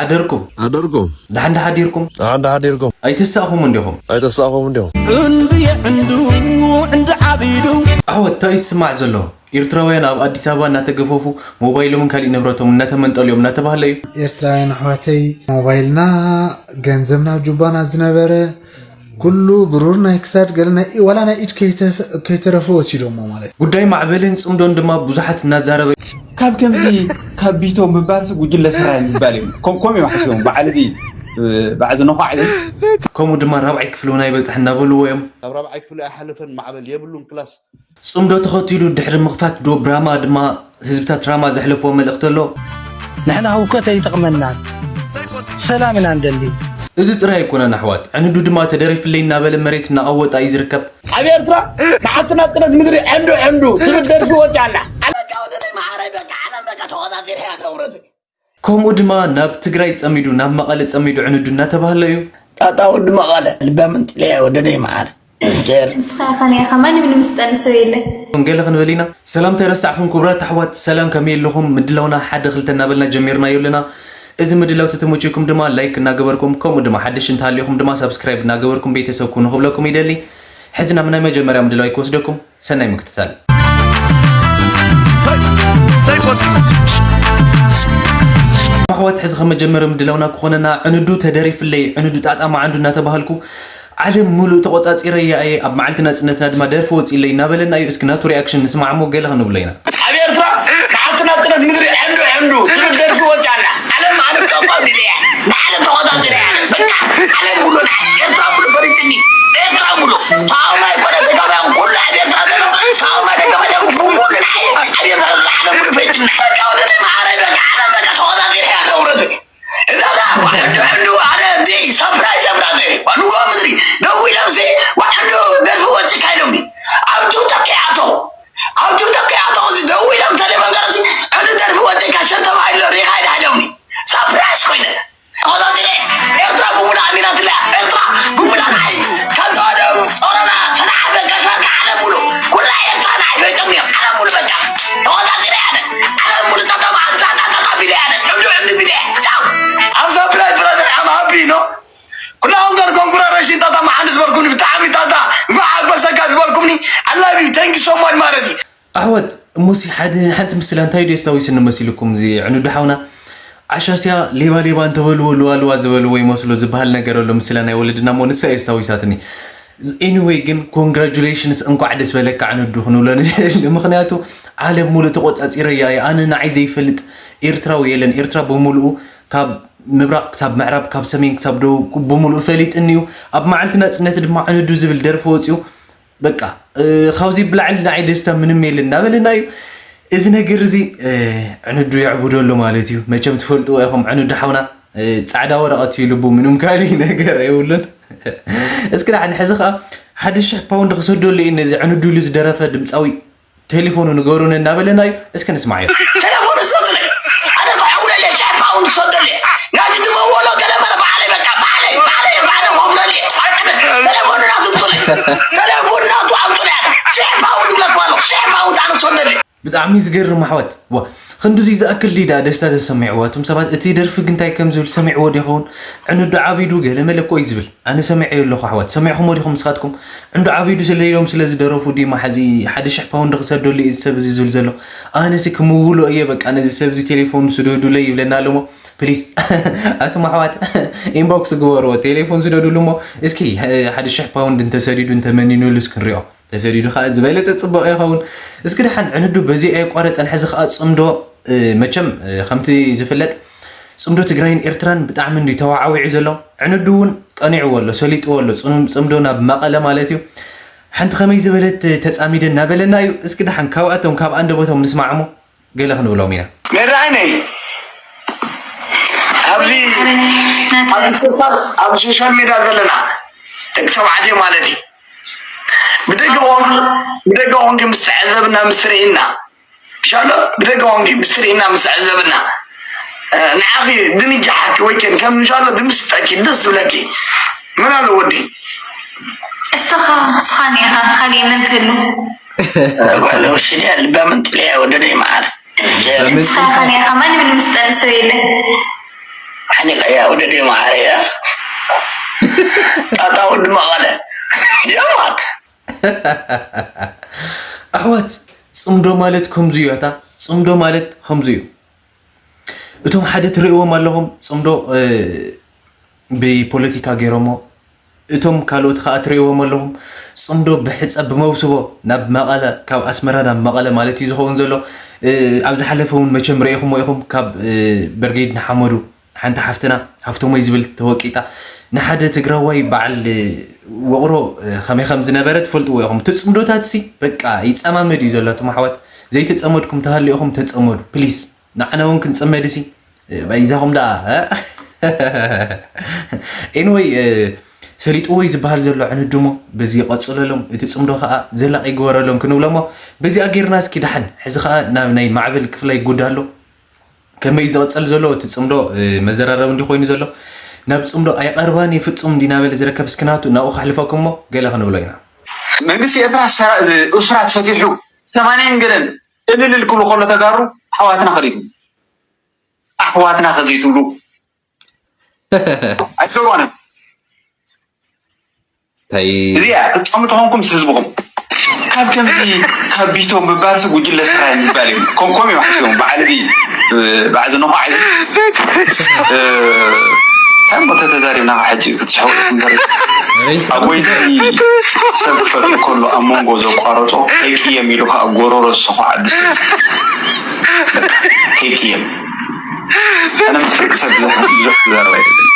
ኣደርኩም ኣደርኩም ደሓን ደሓዲርኩም ደሓን ደሓዲርኩም ኣይተሳእኹም እንዲኹም ኣይተሳእኹም እንዲኹም። እንድየ ዕንዱ ዕንዲ ዓቢዱ ኣሕወት እንታይ ይስማዕ ዘሎ? ኤርትራውያን ኣብ ኣዲስ ኣበባ እናተገፈፉ ሞባይሎምን ካሊእ ንብረቶም እናተመንጠሉ እዮም እናተባህለ እዩ። ኤርትራውያን ኣሕዋተይ ሞባይልና ገንዘብ ናብ ጁባና ዝነበረ ኩሉ ብሩር ናይ ክሳድ ገለ ናይ ዋላ ናይ ኢድ ከይተረፈ ወሲዶሞ ማለት እዩ። ጉዳይ ማዕበልን ጽምዶን ድማ ብዙሓት እናዛረበ ካብ ከምዚ ካብ ቢቶ ምባልሲ ጉጅለ ስራይ ምባል እዩ። ከምኮም እዮም ሓሲቦም በዓል እዚ በዓል ዝነኳዕ እዚ ከምኡ ድማ ራብዓይ ክፍሊ እውን ኣይበፅሕ እናበልዎ እዮም። ካብ ራብዓይ ክፍሊ ኣይሓለፈን ማዕበል የብሉን ክላስ ጽምዶ ተኸቲሉ ድሕሪ ምኽፋት ዶ ብራማ ድማ ህዝብታት ራማ ዘሕለፍዎ መልእኽቲ ኣሎ። ንሕና ህውከት ኣይጠቕመናን፣ ሰላም ኢና ንደሊ። እዚ ጥራይ ኣይኮነን ኣሕዋት፣ ዕንዱ ድማ ተደሪፍለይ እናበለ መሬት እናቐወጣ እዩ ዝርከብ። ኣብ ኤርትራ መዓልቲ ናጽነት ምድሪ ዕንዱ ዕንዱ ትብል ደርፊ ወጺኣ ኣላ። ኣለ በቃ ወደደይ መዓረይ በቃ ዓለም በቃ ተቆጻጺርያ ከውረድ ከምኡ ድማ ናብ ትግራይ ጸሚዱ ናብ መቐለ ጸሚዱ ዕንዱ እናተባህለ እዩ። ጣጣ ወዲ መቐለ ልባ መንጥልያ ወደደይ መዓር ጀር ንስኻ ኢኻ ናይ ኢኻ ማንም ንምስጠኒ ሰብ የለን። ገለ ክንብል ኢና። ሰላምታ ኣይረሳዕኹም ክቡራት ኣሕዋት፣ ሰላም ከመይ ኣለኹም? ምድላውና ሓደ ክልተ እናበልና ጀሚርናዮ ኣለና። እዚ ምድላው ተተመችኩም ድማ ላይክ እናገበርኩም ከምኡ ድማ ሓድሽ እንተሃሊኹም ድማ ሳብስክራይብ እናገበርኩም ቤተሰብ ኩኑ ክብለኩም ይደሊ። ሕዚ ናብ ናይ መጀመርያ ምድላው ክወስደኩም ሰናይ ምክትታል። ኣሕዋት ሕዚ ከም መጀመሪ ምድላውና ክኾነና ዕንዱ ተደሪፍለይ ዕንዱ ጣጣ መዓንዱ እናተባህልኩ ዓለም ሙሉእ ተቆጻጺረያ እየ ኣብ መዓልቲ ናጽነትና ድማ ደርፊ ወጺለይ እናበለና እዩ። እስኪ ናቱ ሪኣክሽን ንስማዕ እሞ ገለ ክንብሎ ኢና። ኣብ ኤርትራ መዓልቲ ናጽነት ምድሪ ዕንዱ ዕንዱ ትብል ደርፊ ወጺኣ ኣላ። ዓለም ኣነ ከባ ቢለያ ንዓለም ተቆጻጺረያ በቃ ዓለም ሙሉ ንዓይ ኤርትራ ሙሉ ፈሪትኒ ኤርትራ ሙሉ ታማ ይኮነ ደጋባያ ኩሉ ኣብ ኤርትራ ዘሎ ታማ ደጋባያ ሙሉ ንዓይ ኣብ ኤርትራ ዘሎ ዓለም ሙሉ ፈሪትኒ በቃ ወደ ማዕረ በቃ ዓለም በቃ ተቆጻጺረያ ከውረድ እዛ ዛ ዋዕንዱ ዕንዱ ኣነ እንዲ ሰፕራይዝ ኣብራዘ ዋንጎ ምድሪ ደዊ ለምሲ ዋዕንዱ ደርፊ ወጽካ ኢሎምኒ ኣብቱ ተኪኣቶ ኣብቱ ተኪኣቶ እዚ ደዊ ለም ተሌፈን ገረሲ ዕንዱ ደርፊ ወጽካ ሸተባ ኢሎ ሪኻ ኢዳ ኢሎምኒ ሰፕራይዝ ኮይነ ተቆጻጺረ ኤርትራ ብሙላ ኣሚናትላ ኤርትራ ብሙላ ንዓይ ካብ ተዋደቡ ጾረና ተናዓፈ ከሻርካ ዓለም ሙሉ ኩላ ኤርትራ ንዓይ ፈይጦም እዮም ዓለም ሙሉ በቃ ተቆጻጺረ ኣነ ዓለም ሙሉ ጠጠማ ኣምጻ ጠጠማ ቢለ ኣነ ዕንዱ ዕንዱ ቢለ ቻው I'm so blessed brother I'm happy no ኩላኹም ጋር ኮንኩራረሽን ጣጣ መሓንድ ዝበልኩምኒ ብጣዕሚ ጣጣ እንኳዕ ሓጎሰካ ዝበልኩምኒ I love you thank you so much ማለት እዩ ኣሕዋት እሞሲ ሓደ ሓንቲ ምስላ እንታይ ዶ የስታዊስኒ መሲልኩም እዚ ዕኑዱ ሓውና ዓሻስያ ሌባ ሌባ እንተበልዎ ልዋ ልዋ ዝበልዎ ይመስሎ ዝበሃል ነገር ኣሎ ምስላ ናይ ወለድና እሞ ንሳ የስታዊሳትኒ anyway ግን congratulations እንኳዕ ደስ በለካ ዕኑዱ ክንብሎ ንደሊ ምክንያቱ ዓለም ሙሉእ ተቆፃፂረያ እየ ኣነ ንዓይ ዘይፈልጥ ኤርትራዊ የለን ኤርትራ ብምሉኡ ካብ ምብራቕ ክሳብ ምዕራብ ካብ ሰሜን ክሳብ ደቡብ ብምሉኡ ፈሊጥኒ እዩ ኣብ መዓልቲ ናፅነት ድማ ዕኑዱ ዝብል ደርፊ ወፂኡ በቃ ካብዚ ብላዕሊ ንዓይ ደስታ ምንም የለን እናበለና እዩ እዚ ነገር እዚ ዕንዱ የዕቡዶ ኣሎ ማለት እዩ መቸም ትፈልጥዎ ኢኹም ዕንዱ ሓውና ፃዕዳ ወረቐት እዩ ልቡ ምንም ካሊ ነገር የብሉን እስኪ ዳሕን ሕዚ ከዓ ሓደ ሽሕ ፓውንድ ክሰደሉ እዩ ነዚ ዕንዱ ኢሉ ዝደረፈ ድምፃዊ ቴሌፎኑ ንገሩኒ እናበለና እዩ እስኪ ንስማዓዮ ተለፎኑ ዝሰጡለይ ኣነ ተሓውለለ ሻዕ ፓውንድ ክሰደሉ ናዚ ድመወሎ ገለ መለ ባዕለይ በቃ ባዕለይ ባዕለይ ባዕለ ከፍለል ተለፎኑ ናቱ ምጡለይ ተለፎኑ ናቱ ኣምጡለይ ኣነ ሻዕ ፓውንድ ብለክዋሎ ሻዕ ፓውንድ ኣነ ክሰደሉ ብጣዕሚ ዝገርም ኣሕዋት ዋ ክንድዙይ ዝኣክል ድዩ ደኣ ደስታ ተሰሚዕዋ እቶም ሰባት እቲ ደርፊ ግን እንታይ ከም ዝብል ሰሚዕዎ ዶ ይኸውን ዕንዱ ዓቢዱ ገለ መለ እኮ እዩ ዝብል ኣነ ሰሚዐዮ ኣለኹ ኣሕዋት ሰሚዕኹሞ ዲኹም ንስኻትኩም ዕንዱ ዓቢዱ ስለ ኢሎም ስለ ዝደረፉ ድዩ መሓዚ ሓደ ሽሕ ፓውንድ ክሰደሉ እዩ እዚ ሰብ እዚ ዝብል ዘሎ ኣነሲ ክምውሎ እየ በቃ ነዚ ሰብ እዚ ቴሌፎኑ ስደዱለይ ይብለና ኣሎ እሞ ፕሊስ ኣቱም ኣሕዋት ኢንቦክስ ግበርዎ ቴሌፎን ስደዱሉ እሞ እስኪ ሓደ ሽሕ ፓውንድ እንተሰዲዱ እንተመኒኑሉስ ክንሪኦ ተሰዲዱ ከዓ ዝበለፀ ፅቡቕ ይኸውን እስኪ ደሓን ዕንዱ በዚ ኣየቋረፀን ሕዚ ከዓ ፅምዶ መቸም ከምቲ ዝፍለጥ ፅምዶ ትግራይን ኤርትራን ብጣዕሚ እንዲ ተዋዓዊዑ ዘሎ ዕንዱ እውን ቀኒዕዎ ኣሎ ሰሊጥዎ ኣሎ ፅምዶ ናብ መቐለ ማለት እዩ ሓንቲ ከመይ ዝበለት ተፃሚደ እናበለና እዩ እስኪ ደሓን ካብኣቶም ካብ ኣንደበቶም ንስማዕሞ ገለ ክንብሎም ኢና። መራእነይ ኣብዚ ኣብ ሶሻል ሜድያ ዘለና ደቂ ተባዕትዮ ማለት እዩ ብደገ ብደገ ኮንኪ ምስ ተዕዘብና ምስ ትርእና ሻሎ ብደገ ኮንኪ ምስ ትርእና ምስ ተዕዘብና ንዓኺ ድንጃሓኪ ወይ ከን ከም ንሻሎ ድምስጠኪ ደስ ዝብለኪ መን ኣሎ ወዲ እስኻ እስኻ ኔኻ ካሊእ መን ተሉ ጓለ ወሲድያ ልባ መንጥልያ ወደደይ መዓር ንስኻ ኢኻ ኔኻ ማንም ንምስጠኒ ሰብ የለን ሓኒቐያ ወደደይ መዓረያ ጣጣ ወዲ መቐለ የማን ኣሕዋት፣ ጽምዶ ማለት ከምዚ እዩ። ኣታ ጽምዶ ማለት ከምዚ እዩ። እቶም ሓደ ትርእይዎም ኣለኹም ጽምዶ ብፖለቲካ ገይሮሞ፣ እቶም ካልኦት ከዓ ትርእይዎም ኣለኹም ጽምዶ ብሕፀ ብመውስቦ ናብ መቐለ፣ ካብ ኣስመራ ናብ መቐለ ማለት እዩ ዝኸውን ዘሎ። ኣብ ዝሓለፈ እውን መቸም ርኢኹሞ ኢኹም፣ ካብ ብርጌድ ንሓመዱ ሓንቲ ሓፍትና ሃፍቶሞይ ዝብል ተወቂጣ ንሓደ ትግራዋይ በዓል ውቕሮ ከመይ ከም ዝነበረ ትፈልጥዎ ኢኹም። እቲ ፅምዶታት ሲ በቃ ይፀማመድ እዩ ዘሎ። እቶም ኣሕዋት ዘይተፀመድኩም ተሃሊእኹም ተፀመዱ ፕሊስ። ንዓና እውን ክንፅመድ ሲ በይዛኹም ደኣ። ኤንወይ ሰሊጥዎ እዩ ዝበሃል ዘሎ ዕንድሞ በዚ ይቐፅለሎም፣ እቲ ፅምዶ ከዓ ዘላቕ ይግበረሎም ክንብሎሞ በዚኣ ጌርና እስኪ ደሓን። ሕዚ ከዓ ናብ ናይ ማዕበል ክፍላይ ጉድ ኣሎ። ከመይ እዩ ዝቕፅል ዘሎ እቲ ፅምዶ መዘራረቢ እንዲ ኮይኑ ዘሎ ናብ ፅምዶ ኣይቐርባን እዩ ፍፁም እንዲ ናበለ ዝረከብ እስክናቱ ናብኡ ከሕልፈኩም እሞ ገለ ክንብሎ ኢና። መንግስቲ ኤርትራ እሱራት ፈቲሑ ሰማንያን ገለን እልልል ክብሉ ከሎ ተጋሩ ኣሕዋትና ከዲቱ ኣሕዋትና ከዘይትብሉ ኣይትገብሮነ እዚኣ ክትፀሙ ተኾንኩም ምስ ህዝብኹም ካብ ከምዚ ካብ ቢቶ ምባልሲ ጉጅለ ስራይ ምባል እዩ። ኮምኮም እዮም ሓሲቦም በዓል እዚ በዓል ዝነኹ ዓይ እንታይ ሞ ተተዛሪብና ሕጂ ክትስሕቁ ኣቦይ ሰብ ክፈጥ ከሎ ኣብ መንጎ ዘቋረጾ ከይቅየም ኢሉ ከዓ ጎሮሮ ዝሰኹ ዓዲ ሰብ ከይቅየም ኣነ ምስ ደቂ ሰብ ብዙሕ ብዙሕ ክዛረብ ኣይደልን።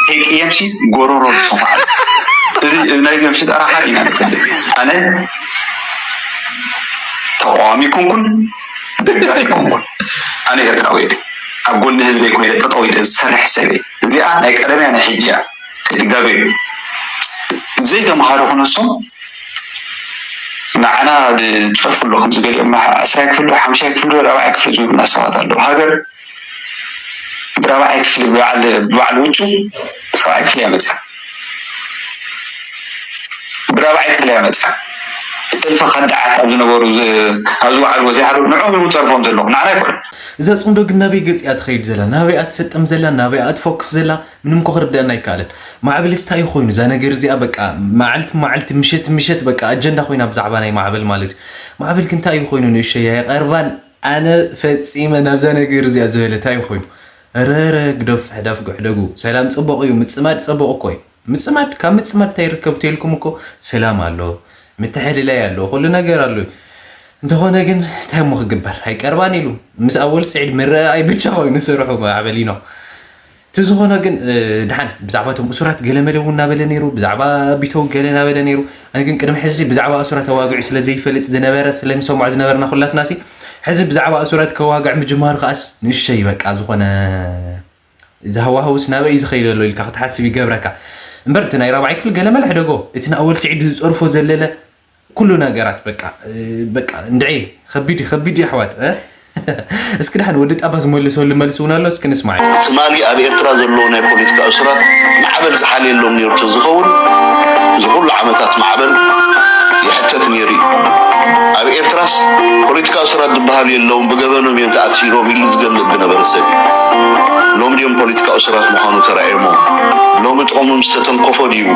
ከይቅየምሲ ጎሮሮ ዝሰኹ ዓዲ እዚ ናይዚኦም ሽጠራ ሓደ ኢና ንፈልጥ። ኣነ ተቃዋሚ ኮንኩን ደጋፊ ኮንኩን ኣነ ኤርትራዊ እየ። ኣብ ጎኒ ህዝበይ ኮይነ ጠጠው ኢለ ዝሰርሕ ሰብ እየ። እዚኣ ናይ ቀደም እያ ናይ ሕጂ እያ። ከይትጋገዩ ዘይተምሃሩ ክነሶም ንዓና ዝፀርፉ ኣሎ ከምዚ ገሊኦም ዓስራይ ክፍሊ ሓምሻይ ክፍሊ ራብዓይ ክፍሊ ዝብሉና ሰባት ኣለዉ። ሃገር ብራብዓይ ክፍሊ ብበዓል ውጩ ራብዓይ ክፍሊ እያ መፅኣ ብራብዓይ ክፍሊ እያ መፅኣ እልፊ ከዳዓት ኣብ ዝነበሩ ኣብ ዝወዓልዎ ዘይሓሩ ንዕኦም እዮም ፀርፎም ዘለዉ ንዓና ኣይኮነ እዛ ፅምዶ ግን ናበይ ገፂ እያ ትኸይድ ዘላ ናበይ እያ ትሰጥም ዘላ ናበይ እያ ትፎክስ ዘላ ምንም ኮ ክርደአና ኣይከኣለን። ማዕበልስ እንታይ እዩ ኮይኑ እዛ ነገር እዚኣ በቃ መዓልቲ መዓልቲ ምሸት ምሸት በቃ ኣጀንዳ ኮይና ብዛዕባ ናይ ማዕበል ማለት እዩ። ማዕበል ግን እንታይ እዩ ኮይኑ ንእሸያ የቐርባን ኣነ ፈጺመ ናብዛ ነገር እዚኣ ዝበለ እንታይ እዩ ኮይኑ ረረ ግደፍ ሕዳፍ ግሕደጉ ሰላም ጽቡቕ እዩ ምጽማድ ጽቡቕ እኮ እዩ ምጽማድ ካብ ምጽማድ እንታይ ይርከብ ተልኩም እኮ ሰላም ኣሎ ምትሕልላይ ኣሎ ኩሉ ነገር ኣሎ እንተኾነ ግን እንታይ እሞ ክግበር ኣይቀርባን ኢሉ ምስ ኣወል ስዒድ ምረኣይ ብቻ ኮይኑ ስርሑ ማዕበል ኢኖ እቲ ዝኾነ ግን ድሓን ብዛዕባ እቶም እሱራት ገለ መለ እውን እናበለ ነይሩ፣ ብዛዕባ ቢተው ገለ እናበለ ነይሩ። ኣነ ግን ቅድሚ ሕዚ ብዛዕባ እሱራት ተዋጊዑ ስለ ዘይፈልጥ ዝነበረ ስለ ንሰምዖ ዝነበርና ኩላትና ሲ ሕዚ ብዛዕባ እሱራት ከዋግዕ ምጅማሩ ከኣስ ንእሸይ በቃ ዝኾነ እዚ ሃዋህውስ ናበይ እዩ ዝኸይድ ኣሎ ኢልካ ክትሓስብ ይገብረካ። እምበር እቲ ናይ ራብዓይ ክፍሊ ገለ መለ ሕደጎ እቲ ንኣወል ስዒድ ዝፀርፎ ዘለለ ኩሉ ነገራት በቃ በቃ እንድዒ ከቢድ ከቢድ ኣሕዋት እስኪ ደሓን ወዲ ጣባ ዝመልሰሉ መልሲ እውን ኣሎ እስኪ ንስማዕ ትማሊ ኣብ ኤርትራ ዘለዉ ናይ ፖለቲካ እሱራት ማዕበል ዝሓልየሎም ነይሩ ተዝኸውን እዚ ኩሉ ዓመታት ማዕበል ይሕተት ነይሩ እዩ ኣብ ኤርትራስ ፖለቲካ እሱራት ዝበሃሉ የለውን ብገበኖም እዮም ተኣሲሮም ኢሉ ዝገልጽ ዝነበረ ሰብ እዩ ሎም ድዮም ፖለቲካ እሱራት ምዃኑ ተራእዮሞ ሎሚ ጥቕሞም ዝተተንከፎ ድዩ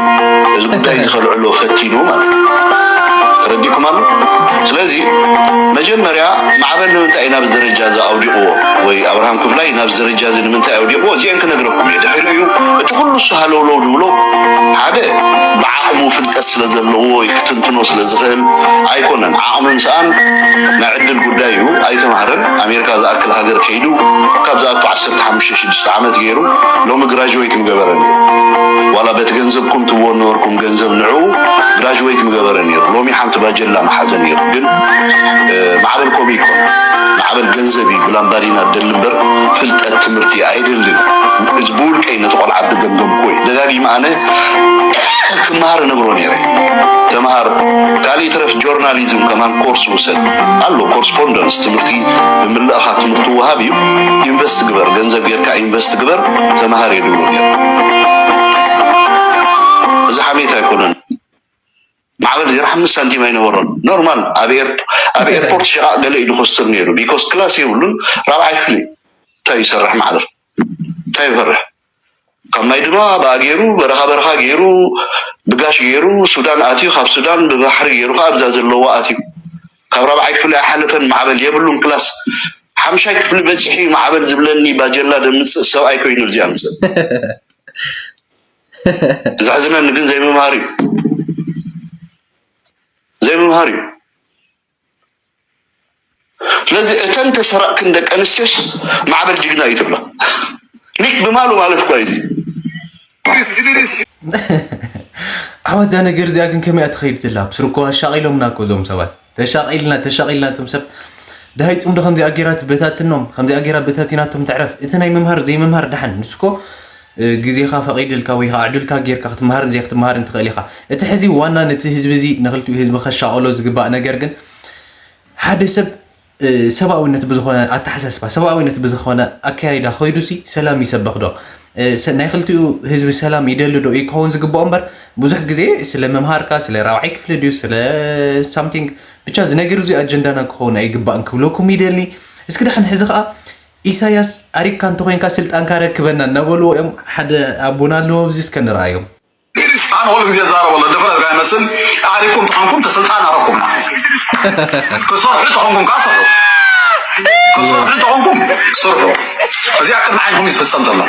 እዚ ጉዳይ ዝኸልዕሎ ፈቲኑ ማለት ተረዲኩም ኣሎ ስለዚ መጀመርያ ማዕበል ንምንታይ እዩ ናብዚ ደረጃ እዚ ኣውዲቕዎ ወይ ኣብርሃም ክፍላይ ናብዚ ደረጃ እዚ ንምንታይ ኣውዲቕዎ እዚአን ክነግረኩም እየ ድሕሪኡ እቲ ኩሉ እሱ ሃለውለው ድብሎ ሓደ ብዓቕሙ ፍልጠት ስለ ዘለዎ ክትንትኖ ስለ ዝኽእል ኣይኮነን ዓቕሚ ምስኣን ናይ ዕድል ጉዳይ እዩ ኣይተማህረን ኣሜሪካ ዝኣክል ሃገር ከይዱ ካብ ዝኣቱ ዓሰርተ ሓሙሽተ ሽዱሽተ ዓመት ገይሩ ሎሚ ግራጅዌት ምገበረ ነይሩ ዋላ በቲ ገንዘብኩም ትብዎ ነበርኩም ገንዘብ ንዕኡ ግራጅዌት ምገበረ ነይሩ ሎሚ ሓንቲ ባጀላ መሓዘ ነይሩ ግን ማዕበል ከምኡ ይኮነ ማዕበል ገንዘብ እዩ ብላምባዲና ደሊ እምበር ፍልጠት ትምህርቲ ኣይደልን እዚ ብውልቀይ ነቲ ቆልዓ ድገምገምኩ ወይ ደጋጊመ ኣነ ክመሃር ነግሮ ነይረ ተምሃር ካልእ ይትረፍ ጆርናሊዝም ከማን ኮርስ ውሰድ ኣሎ ኮርስፖንደንስ ትምህርቲ ብምልእኻ ትምህርቲ ውሃብ እዩ ኢንቨስት ግበር ገንዘብ ጌርካ ኢንቨስት ግበር ተምሃር የድብሉ ነይሩ እዚ ሓሜት ኣይኮነን ማዕበል ዜሮ ሓምስት ሳንቲም ኣይነበሮን ኖርማል ኣብ ኤርፖርት ሸቓቕ ገለ ኢሉ ኮስትር ነይሩ ቢኮስ ክላስ የብሉን ራብዓይ ክፍሊ እንታይ ይሰርሕ ማዕበል እንታይ ይፈርሕ ካብ ማይ ድማ ብኣ ገይሩ፣ በረኻ በረኻ ገይሩ፣ ብጋሽ ገይሩ፣ ሱዳን ኣትዩ፣ ካብ ሱዳን ብባሕሪ ገይሩ ከዓ ኣብዛ ዘለዋ ኣትዩ። ካብ ራብዓይ ክፍሊ ኣይሓለፈን፣ ማዕበል የብሉን ክላስ። ሓምሻይ ክፍሊ በፂሒ ማዕበል ዝብለኒ ባጀላ ደምፅእ ሰብኣይ ኮይኑ እዚ ኣምፅእ። ዘሕዝነኒ ግን ዘይምምሃር እዩ። ዘይምምሃር እዩ። ስለዚ እተን ተሰረቕክን ደቂ ኣንስትዮስ ማዕበል ጅግና እዩ ትብላ። ሊክ ብማሉ ማለት እኳ እዩ። ዓወት እዛ ነገር እዚኣ ግን ከመይ እያ ትኸይድ ዘላ? ብስሩ እኮ ኣሻቒሎምና እኮ እዞም ሰባት። ተሻቒልና፣ ተሻቒልና እቶም ሰብ። ደሃይ ጽምዶ ከምዚኣ ገይራ ትበታትኖም፣ ከምዚኣ ገይራ በታቲናቶም ትዕረፍ። እቲ ናይ ምምሃር ዘይምምሃር ደሓን። ንሱ እኮ፣ እ፣ ግዜኻ ፈቒድልካ ወይ ከዓ ዕድልካ ጌርካ ክትምሃርን ዘይክትምሃርን ትኽእል ኢኻ። እቲ ሕዚ ዋና ነቲ ህዝቢ እዚ፣ ንኽልቲኡ ህዝቢ ከሻቕሎ ዝግባእ ነገር ግን ሓደ ሰብ፣ እ፣ ሰብኣዊነት ብዝኾነ ኣተሓሳስባ፣ ሰብኣዊነት ብዝኾነ ኣከያይዳ ኸይዱሲ ሰላም ይሰብኽ ዶ? እ፣ ሰ-፣ ናይ ክልቲኡ ህዝቢ ሰላም ይደሊ ዶ እዩ ክኸውን ዝግብኦ እምበር፣ ብዙሕ ግዜ ስለ ምምሃርካ፣ ስለ ራብዓይ ክፍሊ ድዩ፣ ስለ ሳምቲንግ፣ ብቻ እዚ ነገር እዚ ኣጀንዳና ክኸውን ኣይግባእን ክብለኩም ይደሊ። እስኪ ደሓን ሕዚ ኸዓ ኢሳያስ ኣሪግካ እንተኾይንካ ስልጣንካ ረክበና እናበልዎ እዮም። ሓደ ኣቦና ኣለዎ፣ ኣብዚ እስከ ንርኣዮም። ኣነ ኩሉ ግዜ ዛረበሎ ድፍረት ጋር ይመስል ኣሪኩም ተኾንኩም ተስልጣን ኣረኩምና። ክሰርሑ ተኾንኩም ከዓ ስርሑ፣ ክሰርሑ ተኾንኩም ስርሑ። እዚኣ ቅድሚ ዓይንኩም እዩ ዝፍጸም ዘሎ።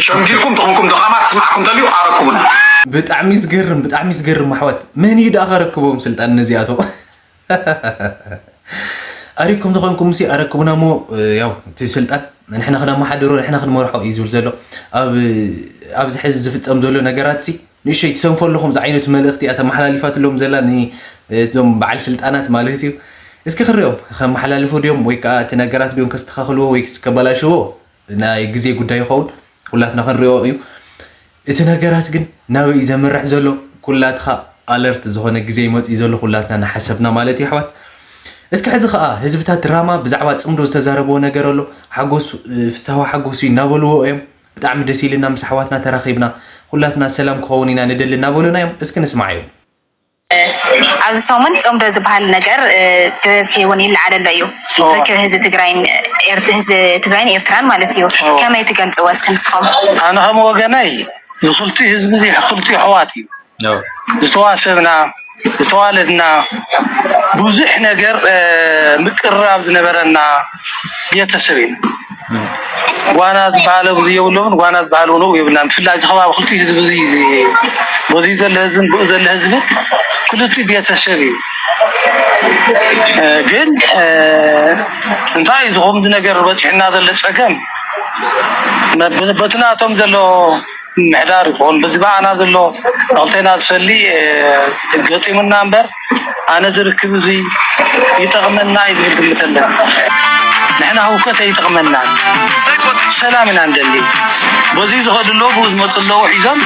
ሸምጊልኩም ተኾንኩም ድኻማት ስማዕኩም ተልዩ ኣረኩምና። ብጣዕሚ ዝገርም፣ ብጣዕሚ ዝገርም ኣሕዋት። መን እዩ ደኣ ከረክቦም ስልጣን ነዚኣቶም? ኣሪኩም ተኾንኩም ሲ ኣረክቡና እሞ፣ ያው እቲ ስልጣን ንሕና ክነመሓድሮ፣ ንሕና ክንመርሖ እዩ ዝብል ዘሎ። ኣብ ኣብዚ ሕዚ ዝፍጸም ዘሎ ነገራት ሲ ንእሽተይ ትሰንፎ ኣለኹም ዝዓይነቱ መልእኽቲ እያ ተመሓላሊፋትሎም ዘላ ንእዞም በዓል ስልጣናት ማለት እዩ። እስኪ ክንሪኦም ከመሓላልፉ ድዮም ወይ ከዓ እቲ ነገራት ድዮም ከስተኻኽልዎ ወይ ከበላሽዎ ናይ ግዜ ጉዳይ ይኸውን። ኩላትና ክንሪኦ እዩ። እቲ ነገራት ግን ናበይ እዩ ዘምርሕ ዘሎ? ኩላትኻ ኣለርት ዝኾነ ግዜ ይመጽእ እዩ ዘሎ፣ ኩላትና እናሓሰብና ማለት እዩ ኣሕዋት። እስኪ ሕዚ ኸኣ ህዝብታት ራማ ብዛዕባ ጽምዶ ዝተዛረብዎ ነገር ኣሎ። ሓጎስ፣ ፍስሃ ሓጎስ እዩ እናበልዎ እዮም። ብጣዕሚ ደስ ኢልና ምስ ኣሕዋትና ተራኺብና፣ ኩላትና ሰላም ክኸውን ኢና ንደሊ እናበሉና እዮም። እስኪ ንስማዓዮም። ኣብዚ ሰሙን ጾምዶ ዝበሃል ነገር ብበዝሒ እውን ይለዓል ኣሎ እዩ። ርክብ ህዝቢ ትግራይን ህዝቢ ትግራይን ኤርትራን ማለት እዩ። ከመይ ትገልፅዎ እስኪ ንስኹም? ኣነ ከም ወገነይ እዚ ክልቲኡ ህዝቢ እዚ ክልቲኡ ኣሕዋት እዩ። ዝተዋሰብና ዝተዋለድና ብዙሕ ነገር ምቅርራብ ዝነበረና ቤተሰብ ኢና። ጓና ዝበሃል ኣብዚ የብሎምን፣ ጓና ዝበሃል እውን ኣብኡ የብልናን። ብፍላይ እዚ ከባቢ ክልቲኡ ህዝቢ እዚ፣ በዚ ዘሎ ህዝብን ብኡ ዘሎ ህዝብን ክልቲኡ ቤተሰብ እዩ። እ፣ ግን እ፣ እንታይ እዩ ዝኹምዚ ነገር በፂሕና ዘሎ ፀገም? መ- በቲ ናቶም ዘሎ ምሕዳር ይኹን በዚ ብኣና ዘሎ ንክልቴና ዝፈሊ ገጢሙና እምበር ኣነ ዝርክብ እዚ ይጠቕመና እዩ ዝብል ግምት ኣለኒ። ንሕና ህውከት ኣይጠቕመናን፣ ሰላም ኢና ንደሊ። በዚ ዝኸዱ ኣለዉ፣ ብኡ ዝመፁ ኣለዉ ሒዞም፣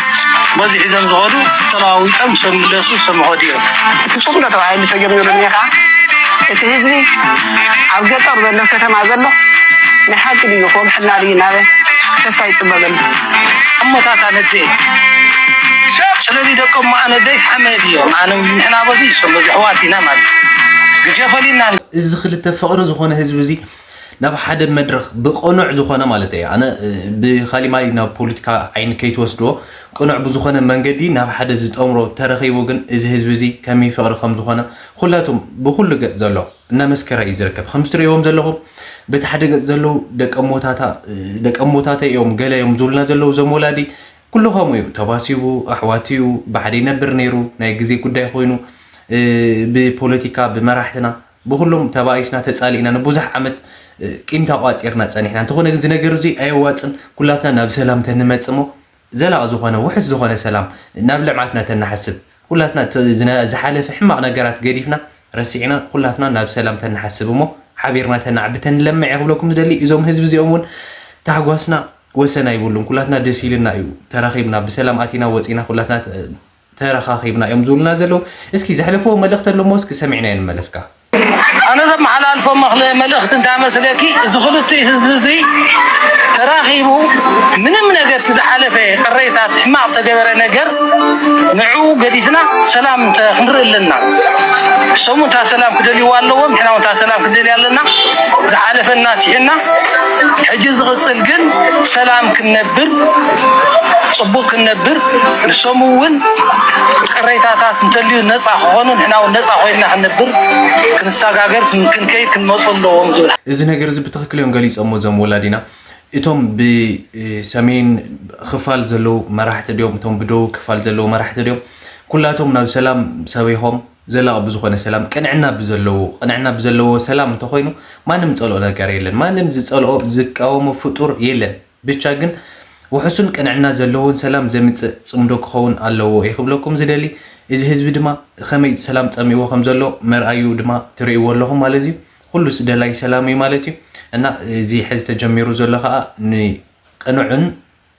በዚ ሒዞም ዝኸዱ ተለዋዊጦም ሰብ ምለሱ ሰብ ምኸዱ እዮም። እቲ ፅምዶ ተባሂሉ ተጀሚሩ እኒሀ ከዓ እቲ ህዝቢ ኣብ ገጠር ዘሎ ከተማ ዘሎ ናይ ሓቂ ድዩ ክወግሐልና ድዩ እናበ ተስፋ ይፅበ ዘሎ። ኣሞታት ኣነዴት ስለዚ ደቆም ኣነዴት ሓመድ እዮም። ኣነ ንሕና በዚ እሶም በዚ ኣሕዋት ኢና ማለት ግዜ ፈሊና። እዚ ክልተ ፍቕሪ ዝኾነ ህዝቢ እዚ ናብ ሓደ መድረኽ ብቕኑዕ ዝኾነ ማለት እየ ኣነ ብኻሊማይ ናብ ፖለቲካ ዓይኒ ከይትወስድዎ ቅኑዕ ብዝኾነ መንገዲ ናብ ሓደ ዝጠምሮ ተረኺቡ ግን እዚ ህዝቢ እዚ ከመይ ፍቕሪ ከም ዝኾነ ኩላቱም ብኩሉ ገፅ ዘሎ እናመስከረ እዩ ዝርከብ። ከምዚ ትርእይዎም ዘለኹም በቲ ሓደ ገፅ ዘለዉ ደቀሞታተ እዮም ገለ እዮም ዝብሉና ዘለዉ እዞም ወላዲ ኩሉ ከምኡ እዩ ተባሲቡ ኣሕዋት እዩ ብሓደ ይነብር ነይሩ ናይ ግዜ ጉዳይ ኮይኑ ብፖለቲካ ብመራሕትና ብኩሎም ተባኢስና ተፃሊእና ንብዙሕ ዓመት ቂም ተቋፂርና ፀኒሕና እንተኾነ ግን ዝነገር እዙይ ኣየዋፅን ኩላትና ናብ ሰላም ተንመፅሞ ዘላቕ ዝኾነ ውሕስ ዝኾነ ሰላም ናብ ልምዓትና ተንሓስብ ኩላትና ዝሓለፈ ሕማቕ ነገራት ገዲፍና ረሲዕና ኩላትና ናብ ሰላም ተንሓስብ እሞ ሓቢርና ተናዕቢ ተንለምዕ እየ ክብለኩም ዝደሊ። እዞም ህዝቢ እዚኦም እውን ታሕጓስና ወሰን ኣይብሉን። ኩላትና ደስ ኢልና እዩ ተራኺብና ብሰላም ኣቲና ወፂና ኩላትና ተረኻኺብና እዮም ዝብሉና ዘለዉ። እስኪ ዘሕለፍዎ መልእኽቲ ኣሎ እሞ እስኪ ሰሚዕናዮ ንመለስካ። ኣነ ዘመሓላልፎ መልእኽቲ እንታይ መስለኪ፣ እዚ ክልቲኡ ህዝቢ እዚ ተራኺቡ ምንም ነገር እቲ ዝሓለፈ ቅሬታ፣ ሕማቕ ተገበረ ነገር ንዕኡ ገዲፍና ሰላም እንተ ክንርኢ ኣለና። እሶም እውን እታ ሰላም ክደልይዋ ኣለዎም፣ ንሕና እውን እታ ሰላም ክንደልያ ኣለና። ዝሓለፈና ሲሕና ሕጂ ዝቕጽል ግን ሰላም ክንነብር፣ ጽቡቕ ክንነብር፣ ንሶም እውን ቅሬታታት እንተልዩ ነጻ ክኾኑ፣ ንሕና እውን ነጻ ኮይንና ክንነብር፣ ክንሰጋገር፣ ክንከይድ፣ ክንመጹ ኣለዎም ዝብል። እዚ ነገር እዚ ብትኽክል እዮም ገሊጾሞ እዞም ወላዲና። እቶም ብሰሜን ክፋል ዘለዉ መራሕቲ ድዮም፣ እቶም ብደቡብ ክፋል ዘለዉ መራሕቲ ድዮም፣ ኩላቶም ናብ ሰላም ሰቢኾም ዘላቒ ብዝኾነ ሰላም፣ ቅንዕና ብዘለዎ፣ ቅንዕና ብዘለዎ ሰላም እንተኾይኑ፣ ማንም ዝጸልኦ ነገር የለን። ማንም ዝጸልኦ፣ ዝቃወሞ ፍጡር የለን። ብቻ ግን ውሑስን ቅንዕና ዘለዎን ሰላም ዘምጽእ ጽምዶ ክኸውን ኣለዎ እየ ክብለኩም ዝደሊ። እዚ ህዝቢ ድማ ከመይ ሰላም ጸሚእዎ ከም ዘሎ መርኣዩ ድማ ትርእይዎ ኣለኹም ማለት እዩ። ኩሉስ ደላይ ሰላም እዩ ማለት እዩ። እና እዚ ሕዚ ተጀሚሩ ዘሎ ኸኣ ንቅኑዕን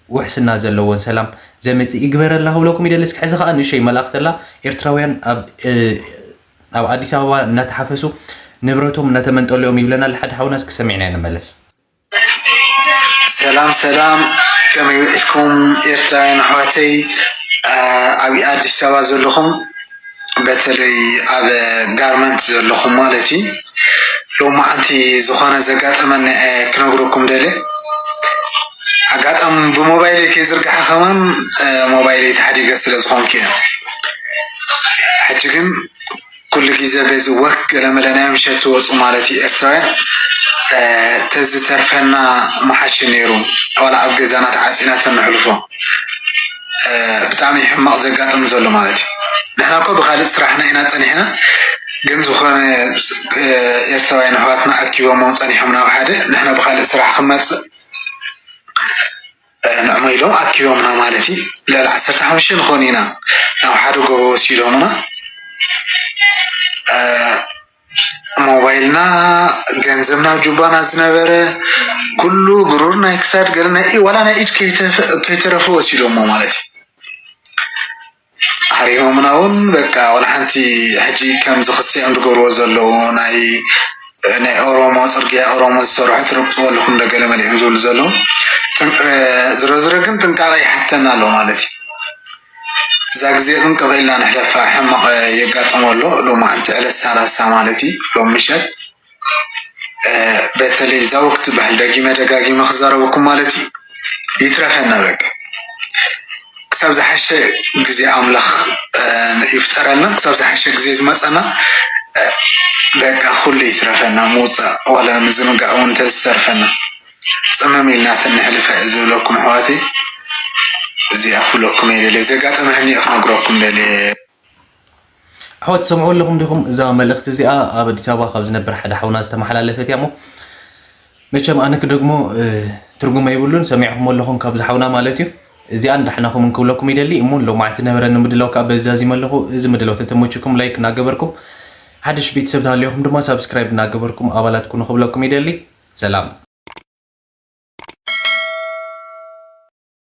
ውሕስና ዘለዎን ሰላም ዘምጽእ ይግበረላ ክብለኩም ይደሊ። እስኪ ሕዚ ኸኣ ንእሸይ መልእኽቲ ኣላ። ኤርትራውያን ኣብ፣ እ፣ ኣብ ኣዲስ ኣበባ እናተሓፈሱ ንብረቶም እናተመንጠሉ እዮም ይብለና ኣሎ ሓደ ሓውና። እስኪ ሰሚዕና ንመለስ። ሰላም ሰላም፣ ከመይ ውዒልኩም ኤርትራውያን ኣሕዋተይ? አ፣ ኣብ ኣዲስ ኣበባ ዘለኹም፣ በተለይ ኣብ ጋርመንት ዘለኹም ማለት እዩ፣ ሎማዓንቲ ዝኾነ ዘጋጠመኒ፣ አ፣ ክነግረኩም ደልየ። ኣጋጣሚ ብሞባይለይ ከይዝርግሐ ከማን፣ አ፣ ሞባይለይ ተሓዲገ ስለ ዝኾንኩ እየ። ሕጂ ግን ኩሉ ግዜ በዚ ወክ ገለመለ ናይ ምሸት ትወፁ ማለት እዩ ኤርትራውያን። እ፣ ተዝተርፈና ምሓሸ ነይሩ፣ ዋላ ኣብ ገዛና ተዓፂና ተነሕልፎ። እ፣ ብጣዕሚ ሕማቕ ዘጋጥም ዘሎ ማለት እዩ። ንሕና እኮ ብኻልእ ስራሕና ኢና ፀኒሕና፣ ግን ዝኾነ፣ እ፣ ኤርትራውያን ኣሕዋትና ኣኪቦሞም ፀኒሖም ናብ ሓደ፣ ንሕና ብኻልእ ስራሕ ክመፅእ፣ እ፣ ንዕሞ ኢሎም ኣኪቦምና ማለት እዩ። ልዕሊ ዓሰርተ ሓሙሽተ ንኾን ኢና ናብ ሓደ ጎቦ ወሲዶምና። እ፣ ሞባይልና፣ ገንዘብና ኣብ ጁባና ዝነበረ ኩሉ ብሩር፣ ናይ ክሳድ፣ ገለ ናይ ኢ-፣ ዋላ ናይ ኢድ ከይተፈ-፣ ከይተረፈ ወሲዶሞ ማለት እዩ። ሃሪሞምና እውን በቃ ዋላ ሓንቲ። ሕጂ ከምዚ ክስቲ እዮም ዝገብርዎ ዘለዉ፣ ናይ፣ ናይ ኦሮሞ ጽርግያ፣ ኦሮሞ ዝሰርሑ ትረግጽዎ ኣለኹም ዶ ገለ መለ እዮም ዝብሉ ዘለዉ። ጥን-፣ እ፣ ዝሮ ዝሮ ግን ጥንቃቐ ይሓተና ኣሎ ማለት እዩ። እዛ ግዜ ጥንቅቕ ኢልና ንሕለፋ፣ ሕማቕ የጋጥሞ ኣሎ። ሎማዓንቲ ዕለት ሰላሳ ማለት እዩ፣ ሎም ምሸት። እ፣ በተለይ እዛ ወቅት ትበሃል፣ ደጊመ ደጋጊመ ክዛረበኩም ማለት እዩ፣ ይትረፈና በቃ። ክሳብ ዝሓሸ ግዜ ኣምላኽ፣ እ፣ ይፍጠረልና። ክሳብ ዝሓሸ ግዜ ዝመጸና፣ እ፣ በቃ ኩሉ ይትረፈና፣ ምውጻእ ዋላ ምዝንጋዕ እውን እንተዝተርፈና፣ ጽምም ኢልና ተንሕልፈ ዝብለኩም ኣሕዋተይ፣ እዚኣ ክብለኩም እየ ደልየ። ዘጋጠመኒ እየ ክነግረኩም ደልየ። ኣሕዋት፣ ትሰምዑ ኣለኹም ዲኹም? እዛ መልእኽቲ እዚኣ ኣብ ኣዲስ ኣበባ ካብ ዝነብር ሓደ ሓውና ዝተመሓላለፈት እያ እሞ፣ መቸም ኣነ ክደግሞ፣ እ፣ ትርጉም ኣይብሉን። ሰሚዕኹም ኣለኹም ካብዚ ሓውና ማለት እዩ። እዚኣ ንዳሕናኹም እንክብለኩም ይደሊ። እሞ ሎማዕቲ ዝነበረኒ ምድላው ከዓ በዚ ዛዚመ ኣለኹ። እዚ ምድላው ተተመችኩም ላይክ እናገበርኩም፣ ሓድሽ ቤተሰብ ተሃልዮኹም ድማ ሳብስክራይብ እናገበርኩም ኣባላት ኩኑ ክብለኩም ይደሊ። ሰላም።